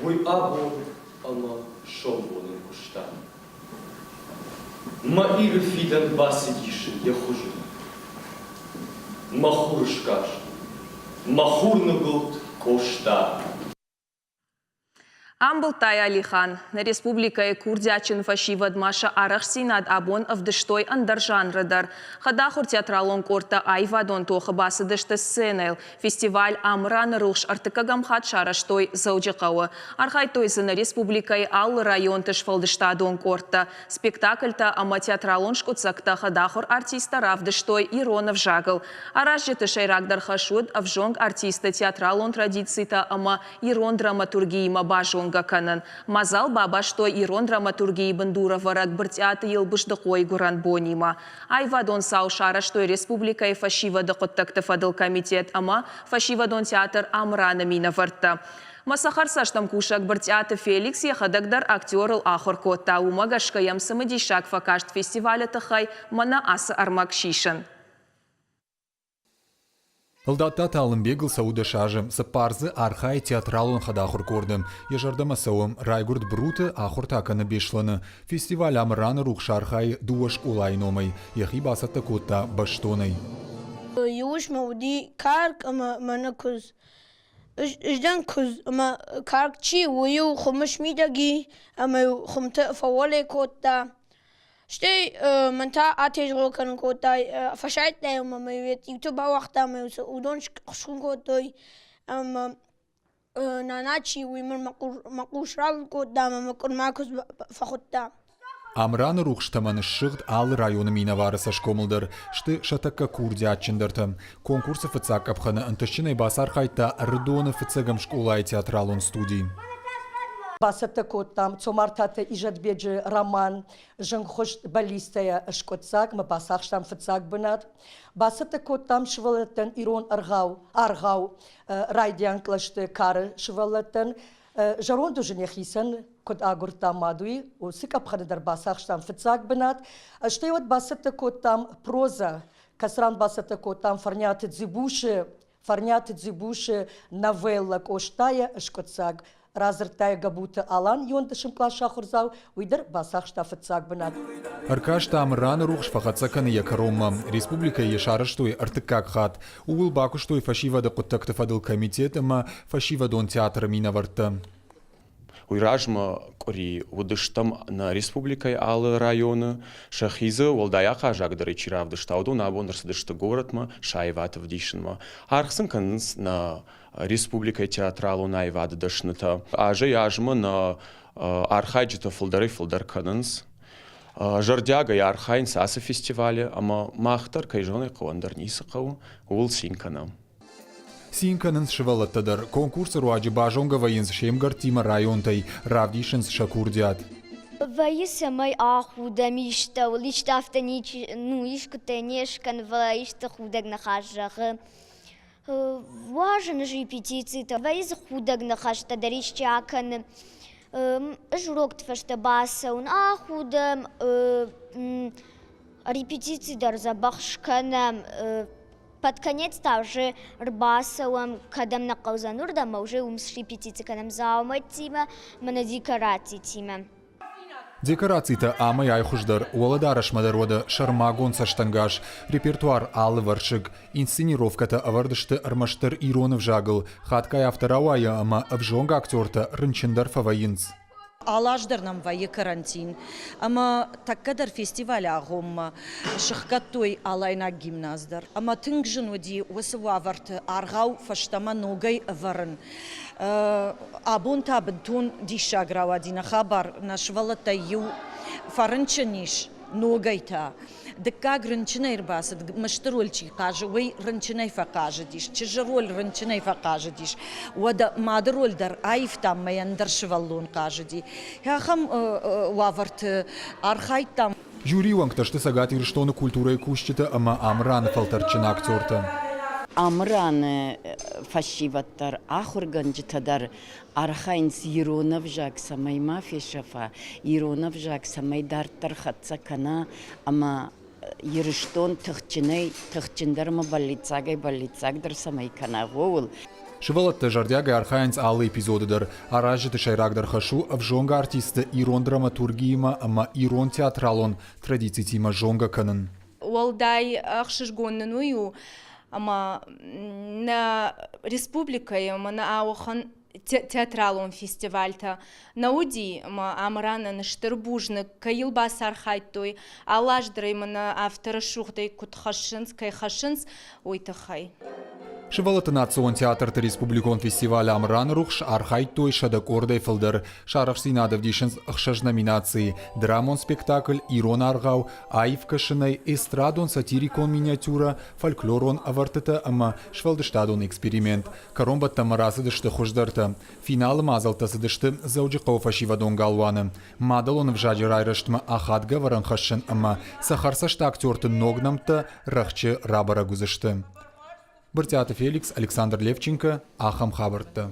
Уый абон ӕмӕ сомбонӕн куыста. Мӕ Иры фидӕн бацыдис йӕ хуызы. Мӕ хурыскаст, мӕ хурныгуылд Къоста. Амбылдтай Алихан. Нӕ республикӕйы курдиатджын фӕсивӕд ма сӕ арӕхстдзинад абон ӕвдыстой ӕндӕр жанры дӕр. Хӕдахуыр театралон къордтӕ аивадон тохы бацыдысты сценӕйыл. Фестиваль Амыраны рухс ӕртыккӕгӕм хатт сарӕзтой Дзӕуджыхъӕуы. Архайдтой дзы нӕ республикӕйы алы районты сфӕлдыстадон къордтӕ. Спектакльтӕ ӕмӕ театралон скъуыддзӕгтӕ хӕдахуыр артисттӕ равдыстой ирон ӕвзагыл. Аразджыты сӕйрагдӕр хӕс уыд ӕвзонг артистты театралон традицитӕ ӕмӕ ирон драматургиимӕ базонгӕ кӕнын. Мадзал бабастой ирон драматургийы бындурӕвӕрӕг Брытъиаты Елбыздыхъойы гуырӕн бонимӕ. Аивадон цау сарӕзтой республикӕйы фӕсивӕды хъуыддӕгты фӕдыл комитет ӕмӕ фӕсивӕдон театр Амыран-ы минӕвӕрттӕ. Мӕ цӕхӕрцӕстӕмкусӕг Брытъиаты Феликс йӕхӕдӕг дӕр актерыл ахуыр кодта, уымӕ гӕсгӕ йӕм цымыдисаг фӕкаст фестивалы тыххӕй мӕнӕ ацы ӕрмӕг сисын. Ӕлдаттаты Алымбегыл цӕуы 10 азы, цыппар дзы архайы театралон хӕдахуыр къорды. Йӕ зӕрдӕмӕ цӕуы, райгуырд Бруты, ахуыр та кӕны Беслӕны. Фестиваль Амыраны рухс архайы дыууӕ скъолайы номӕй, йӕхи бацӕттӕ кодта бӕстонӕй. Иу уысмӕ уыди карк ӕмӕ мӕнӕ куыдз. Ӕз дӕн куыдз ӕмӕ карк чи, уый-иу хуымы смидӕг и ӕмӕ-иу хуымты фӕуӕле кодта. Стӕй мӕн та атезгъо кӕнын кодта, фӕсайдта-иу мӕ ӕмӕ-иу йӕ цъиуты бауагъта ӕмӕ-иу сӕ уыдон схуын кодтой. Ӕмӕ нана чи, уый мын мӕ хъус ралыг кодта ӕмӕ мӕ къуырма куыдз фӕхуыдта. Амраны рухс тӕмӕн ссыгъд алы районы минӕвары цӕсгомыл дӕр, сты сӕ тӕккӕ курдиатджындӕртӕ. Конкурсы фыццаг къӕпхӕны ӕнтыстджынӕй бацархайдта Ӕрыдоны фыццӕгӕм скъолайы театралон студи. Бацӕттӕ кодтам Цомартаты Изӕтбеджы роман «Зынгхуыст баллистӕйӕ» скъуыддзагмӕ бацахстам фыццаг бынат. Бацӕттӕ кодтам сывӕллӕттӕн ирон ӕргъау, аргъау райдиан кълӕсты кары сывӕллӕттӕн. Зӕронд узын йӕхицӕн куыд агуырдта мад, уый уыцы къӕпхӕны дӕр бацахстам фыццаг бынат. Стӕй уӕд бацӕттӕ кодтам прозӕ, кӕцыран бацӕттӕ кодтам Фӕрниаты Дзибусы Фӕрниаты Дзибусы новеллӕ Къостайы скъуыддзаг радзырдта Гӕбуты Алан иондӕсӕм къласы ахуырдзау, уый дӕр бацахста фыццаг бынат. Ӕркаст Амыраны рухс фӕхӕццӕ кӕны йӕ кӕронмӕ. Республикӕйы йӕ сарӕзтой ӕртыккаг хатт. Ууыл бакуыстой фӕсивӕды хъуыддӕгты фӕдыл комитет ӕмӕ фӕсивӕдон театры минӕвӕрттӕ. Уый размӕ къуыри уыдыстӕм нӕ республикӕйы алы районы. Сӕхи дзы уӕлдай ахъаззагдӕрӕй чи равдыста, уыдон абон ӕрцыдысты горӕтмӕ сӕ аивад ӕвдисынмӕ. Аргъ сын кӕнынц нӕ республикӕйы театралон аивады дӕснытӕ. Азӕй-азмӕ нӕ архайджытӕ фылдӕрӕй-фылдӕр кӕнынц. Зӕрдиагӕй архайынц ацы фестивалы ӕмӕ мах дӕр, кӕй зӕгъын ӕй хъӕуы, ӕндӕр ницы хъӕуы, ууыл цин кӕнӕм. Цин кӕнынц сывӕллӕттӕ дӕр. Конкурсы руаджы базонгӕ вӕййынц се мгӕрттимӕ районтӕй, равдисынц сӕ курдиат. Вӕййы, цӕмӕй ахудӕм истӕуыл, исты афтӕ ничи, ну, искуыдтӕй не скӕны, фӕлӕ исты худӕг ныхас зӕгъы. Уарзын ӕз репетицитӕ, вӕййы дзы худӕг ныхӕстӕ дӕр исчи акӕны. Ӕз урокты фӕстӕ бацӕуын, ахудӕм, репетици дӕр дзӕбӕх скӕнӕм, Под конец та уже ӕрбацӕуӕм, кӕдӕм нӕ хъӕудзӕн, уырдӕм ӕмӕ уже уым срепетици кӕнӕм дзаумӕттимӕ, мӕнӕ декорацитимӕ. Декорацитӕ амӕй-ай хуыздӕр, уӕлӕдарӕсмӕ дӕр уӕдӕ сӕрмагонд цӕстӕнгас, репертуар алывӕрсыг, инсценировкӕтӕ ӕвӕрд сты ӕрмӕстдӕр ирон ӕвзагыл, хатгай афтӕ рауайы ӕмӕ ӕвзонг актертӕ рынчын дӕр фӕвӕййынц. Алы аз дӕр нӕм вӕййы карантин ӕмӕ тӕккӕ дӕр фестивалы агъоммӕ сыхгӕдтой Алайнаг гимназ дӕр. Ӕмӕ тынг зын уыди уыцы уавӕрты аргъау фӕстӕмӕ ногӕй ӕвӕрын. Абон та бынтон диссаг рауади нӕ хабар. Нӕ сывӕллӕттӕй иу фӕрынчын ис ногӕй та. Дыккаг рынчынӕй ӕрбацыд, мысты роль чи хъазы, уый рынчынӕй фӕхъазыдис, чызджы роль рынчынӕй фӕхъазыдис. Уӕдӕ мады роль дӕр аивтам, мӕ ӕндӕр сывӕллон хъазыди. Ахӕм уавӕрты архайдтам. Жюрийы уӕнгтӕ сты Цӕгат Ирыстоны культурӕйы кусджытӕ ӕмӕ Амыраны фӕлтӕрдджын актертӕ. Амыраны фӕсивӕд дӕр, ахуыргӕнджытӕ дӕр архайынц ирон ӕвзаг цӕмӕй ма фесӕфа, ирон ӕвзаг цӕмӕй дарддӕр хӕццӕ кӕна ӕмӕ Ирыстон тыхджынӕй тыхджындӕр ӕмӕ бӕллиццагӕй бӕллиццагдӕр цӕмӕй кӕна, ууыл. Сывӕллӕттӕ зӕрдиагӕй архайынц алы эпизоды дӕр. Аразджыты сӕйрагдӕр хӕс у ӕвзонг артистты ирон драматургиимӕ ӕмӕ ирон театралон традицитимӕ зонгӕ кӕнын. Уӕлдай ӕхсызгон нын уый у, ӕмӕ нӕ республикӕйы ӕмӕ нӕ ауӕхӕн театралон фестивальтӕ нӕ уыди, ӕмӕ Амыранӕн стыр бузныг, кӕй йыл бацархайдтой, алы аз дӕр ӕй мӕнӕ афтӕ рӕсугъдӕй куыд хӕссынц, кӕй хӕссынц, уый тыххӕй. Сывӕллӕтты национ театрты республикон фестиваль Амыраны рухс архайдтой 100 къордӕй фылдӕр. Сӕ арӕхстдзинад ӕвдисынц ӕхсӕз номинацийы: драмон спектакль, ирон аргъау, аив кӕсынӕй, эстрадон-сатирикон миниатюрӕ, фольклорон ӕвӕрдтытӕ ӕмӕ сфӕлдыстадон эксперимент. Кӕронбӕттӕнмӕ рацыдысты хуыздӕртӕ. Финалы мадзӕлттӕ цыдысты Дзӕуджыхъӕуы фӕсивӕдон галуаны. Мадӕлон ӕвзаджы райрӕзтмӕ ахадгӕ ӕвӕрӕн хӕссын ӕмӕ цӕхӕрцӕст актерты ног нӕмттӕ рӕхджы рабӕрӕг уыдзысты. Брытъиаты Феликс, Александр Левченко, ахӕм хабӕрттӕ.